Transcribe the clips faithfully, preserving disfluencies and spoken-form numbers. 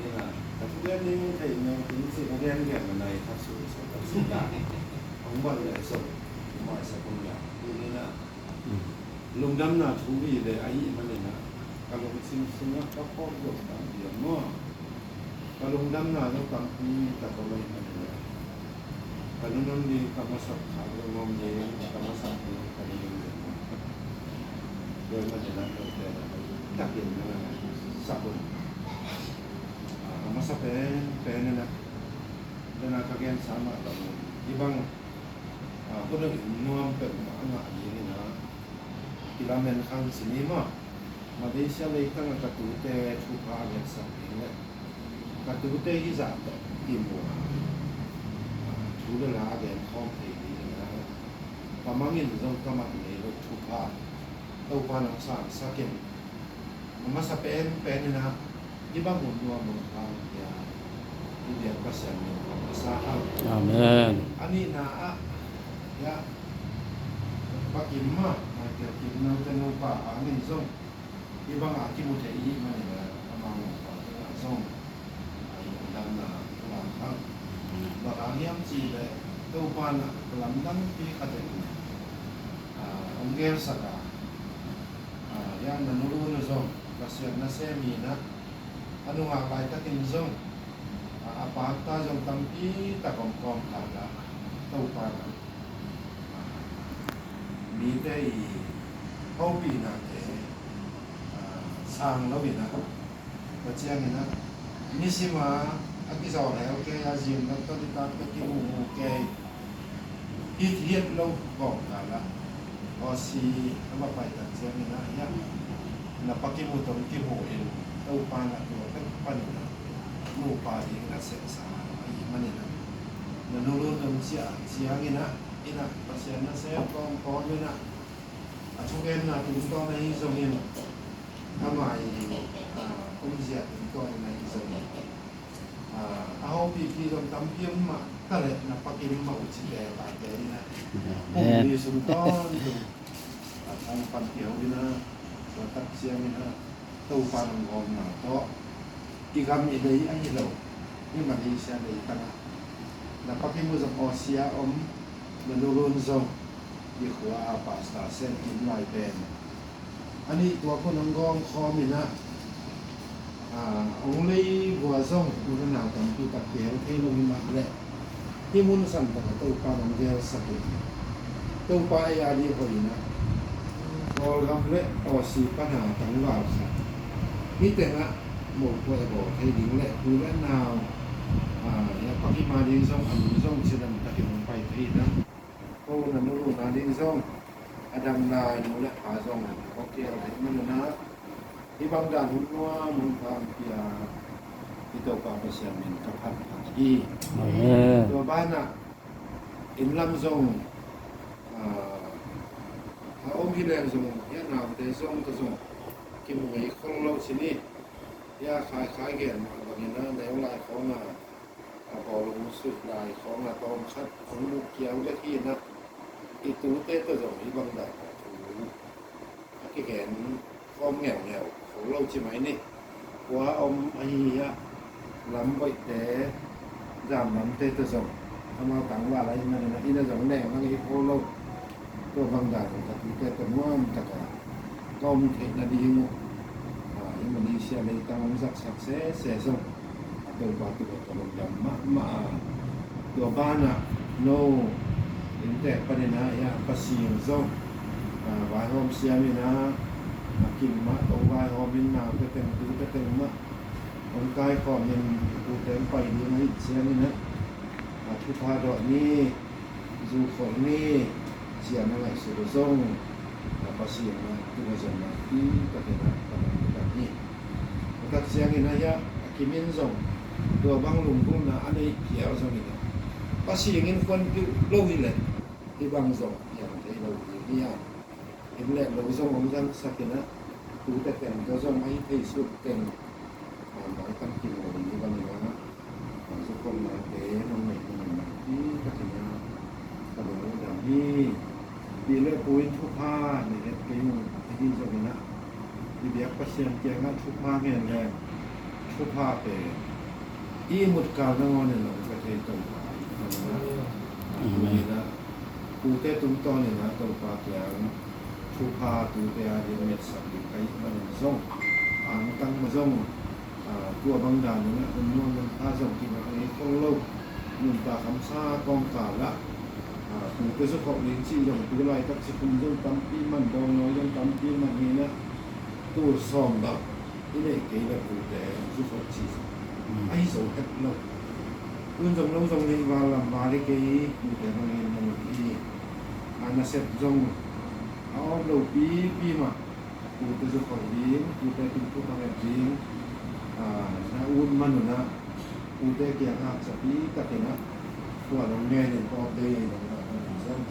Ina, ka thugen ding thei meng ting ci ka gen gen na nai khat su sa ka si da. Hong bal le so, mai sa kum ya. Ina, lungdamna thu hi le ahi manin a, ka lungsim sungah ka phawk zo tam pian maw. Ka lungdamna zo tampi tak om ahi manin a, ka nunung ding ka masak khak lo ngom ding, ka masak ding ka nunung ding. Tua ahih manin a note na takin na sak un. A, a masa pen pen in a, tua na ka gensa mah bangin, hih bang, a, hun a nuam peuhmah a ngah ding in a, kilamen khang ci ni maw. Malaysia leitang ah ka tute thupha a ngetsak ding leh ka tute hih zah tawh kimu a, thu le la a gen khawm thei ding in a, ka mang in zong ka mat ngei loh thupha Topa nang sangsak in. A masa penpen in a, hih bang hun nuam hun pha hong pia, hih biak Pasian min thang masa hang. Amen. A nihna ah, ya, Pa Kim mah, Michael Kim note nupa hangin zong hih bangah kimu thei i hih manin a, amau nupa tungah zong a lungdamna ka lak hang. Bang hang hiam cih leh Topa in a lamdangpi khat in, a, hong gelsak a, a, ya, na nulun uh zong Pasian nasem hi in a, a nungak laitakin zong, a, a pakta zong tampi tak om kawmkal ah Topa in a, a, mite i hopihnate, a, sang lo in a, tua ciangin a, nisim a, a kizaw hel kei a, zing dang tawh nitak tawh kimuhmuh kei, hih hiat lo kawmkal ah, Aussie a va pai tak ciangin a, hiah na Pa Kim uh tawh kimu in, Topa in a tua pek panin a, nupa dingin a sepsa ahih manin a, na nulun nong ciah ciangin a, in a Pasian nasem kawmkawm in a, a thugenna tungtawn ahi zongin, ama i, a, omzia tungtawn in ahi zongin, a, a hopihpih zong tampi om mah ta leh na Pa Kim mah uh cite tate in a, Amen. Pumpi sung tawntung, a, thong pan kiho in a, tua tak ciangin a, Topa nong gawmna tawh i gam i lei ahi lo, i Malaysia leitang ah, na Pa Kim uh zong Aussie ah om, na nulun zong i khua a pastor Sen Kim lai pen, a nih tuak hun hong gawm khawm in a, a, hong lei vua zong u le nau tampi tak kihel thei lo hi mah leh, hih mun san takah Topa nong gelsak in, Topa ei a ding hoih in a, Kawlgam le Aussie pan a tangval khat, hih tengah mopawi a bawl thei ding le u le nau, a, ya, Pa Kim a ding zong a nu zong cidam takin hong pai thei in a, ko na nulun a ding zong a dang lai nu le pa zong hong kial thei man un a, hih bang dan hun nuam hun pha hong pia i Topa Pasian min ka phat phat hi. Amen. Tua banah inn lam zong, ah, a om hi leng zong, hia naute zong, ka zong kimu ngei khol lo ci ni. Hia Khai Khai gen mah bangin a, neu lai khawng a, a bawlung sut lai khawng a, tawm khat hong mu kiau bek hi na, i tute tawh zong hih bang dan a thu a kigen khawm ngeungeu kho lo ci mai ni. Kua om ahi hiah, lam boihte, zam lamte tawh zong, amau tangval ahi manin a, inn a zong neng lang hi kho lo. Tua bang dan ka tute tawh nuam taka ka om theih nading uh, a, i Malaysia leitang hong zaksak sese zong, a, Topa tungah ka lungdam mahmah a, tua banah no inntek panin a, hia Pa Sing zong, a, vaihawm siam in a, a kim mah tawh vaihawm in, naute teng tute teng mah hong kaikhawm in, tute hong pai ding ahih ciangin a, a, thupha dawh ni, zu khol ni, cian a ngaihsut uh zong, a, Pa Sing a tungah zong nakpi takin a ka lungdam hi. Tua tak ciangin a, hia, a kim in zong tua bang lunggulhna a nei phial zongin a, Pa Sing in khuanpih lo hi leh hih bang zong piang thei lo ding hi a, inn le lo zong hong zangsak in a, tute teng tawh zong a hi thei suk teng, a, maitam kim lo ding hi bangin a, a, zu khol nate hong neih dingin nakpi takin a ka lungdam hi. Pi le pu in thupha nei het kei ung, ahi zongin a, i biak Pasian kiangah thupha ngen leng Thupha pen i mutkal nangawn in hong pia thei Topa i Topa. Amen. Tuni-in ah pute tungtawn in ah Topa kiang thupha tute a ding metsak ding ka hih manin zong, angtang mah zong, ah, tua bang dan in ah hun nuam hun pha zong kingah ngei khol lo, nuntak hamsa kawmkal ah, ah, pute zukhawh ding cih zong tu laitak cikhum zong tampi man, bawngnawi zong tampi man hi-in ah, tul sawm bang i neih kei leh pute zukhawh cih zong ahi zo het lo. Tun zong lo zong neih val lam val hi kei, mite bangin na nuam hi. A nasep zong a awm lopipi mah, pute zukhawh ding, pute tungthu khawng et ding, a, na ut man un ah pute kiang haksapi takin ah puan hong ngen in, pawt dei in hong na hong zong,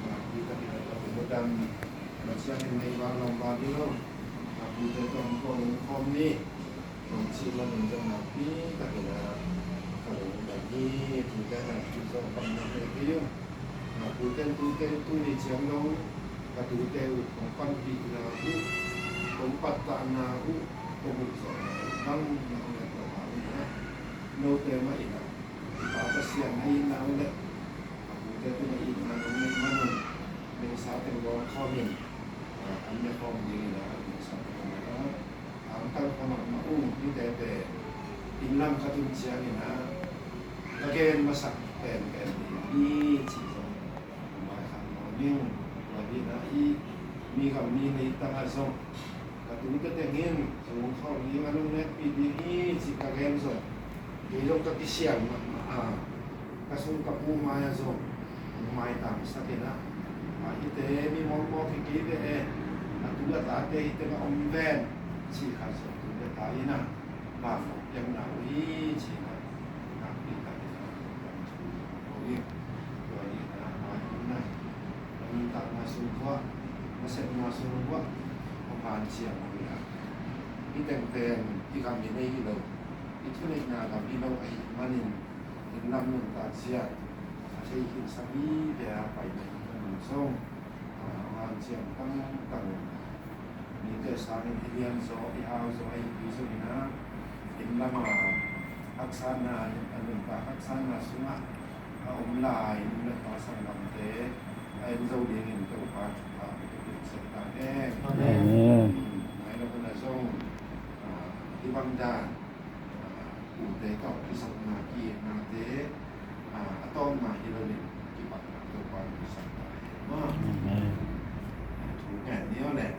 a, pi takin ah pawt dei, na dam na ciangin neih val lam val hi lo. A, pute tawh hong puan hong khawm ni. Hong cih manin zong nakpi takin ah ka lungdam hi. Pute nakpi zong bang nak leh kei ung. A, pute, tute tuni ciang dong ka tute uh kong panpihna uh, kong pattahna uh, kong uh zawhna uh bang na hong et lo a uh na. Note mah in ah Pa Pasian na itna uh leh a pute tungah itna nong neih man un, mengsa teng bawl khawm in, a, an ne khawm ding in ah, mengsa teng bawl khawm in ah, angtang kha mahmah ung. Hihte pen inn lam ka tun ciangin ah ka gen masak penpen ding hi cih zong hong vaikhak nuam ing. Tua hi-in ah i mi gam mi leitang ah zong ka tute teng in zong khawm ding, a lungnekpih ding hi cih ka gen zong, kei zong ka kisial mahmah a, ka sung ka pu mai-ah zong hong maitangsak in ah, a, hihte mi mawkmawk hi kei ve e, a tu a tate hih teng ah om ven, cih khat zong tu le ta in ah vanmawh piakna uh hi, ci-in ah nakpi takin ah thu ko hi. Tua hi-in ah, a, na nuntakna sung uah, na sepna sung uah hong hanciam uh hi. Hih teng pen i gam i nei hi lo, i thuneihna gam hi lo ahih manin, inn lam nuntak zia a thei khinsa vive a paina i hih manin zong, a, hanciam tangtang uh. Mite sangin i lianzaw, i hauzaw ahih pi zongin ah, inn lam a haksatna, a nuntak haksatna sungah a om lai nu le pa sanggamte a en zo dingin Topa thupha hong pia sak ta hen. Amen. Nai lo hun ah zong, a, hih bang dan, a, pute tawh kizopna, ki-itnate, a, a tawpna hi loin kipatna Topa hong pia sak ta hen maw. Amen. Thu ngen ni aw leh.